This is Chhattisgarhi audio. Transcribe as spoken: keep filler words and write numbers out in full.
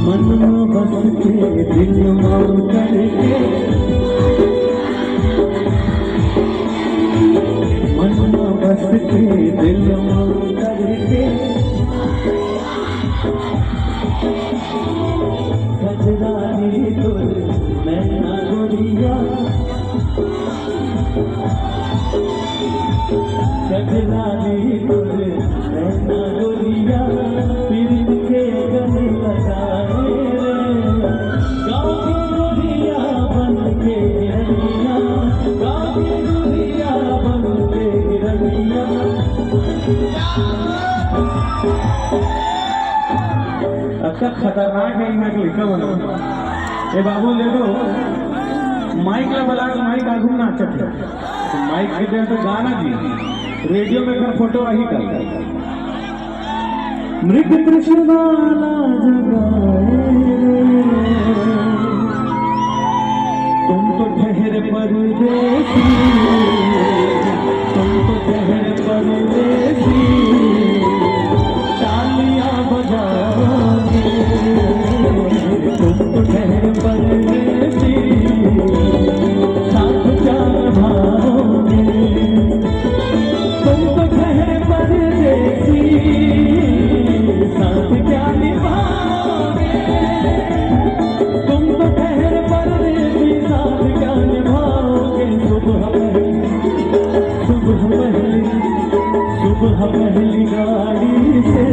मन में बस के, दिल में उतर के, मन में बस के, दिल में उतर के, कजरारी तोर नैना गोरिया, कजरारी तोर नैना गोरिया, पीरित के गले लगाए रे। गाँव के गोरिया बन के रहिया, गाँव के गोरिया बन के रहिया। अच्छा, खतरनाक है इहाँ के लइका मन। ए बाबू, ले दो माइक ला बला, माइक आगू नाचत है। माइक के दे तो गाना जी, रेडियो में कर फोटो आही का। मृग तृष्णा ला जगाए रे, तुम तो ठहर परदेसी, तुम तो ठहर परदेसी, तालियां बजाओगे, तुम तो ठहर परदेसी, साथ क्या निभाओगे, तुम तो ठहर परदेसी, साथ क्या निभाओगे, तुम तो ठहर परदेसी, साथ क्या निभाओगे। सुबह पहली, सुबह पहली, सुबह पहली गाड़ी से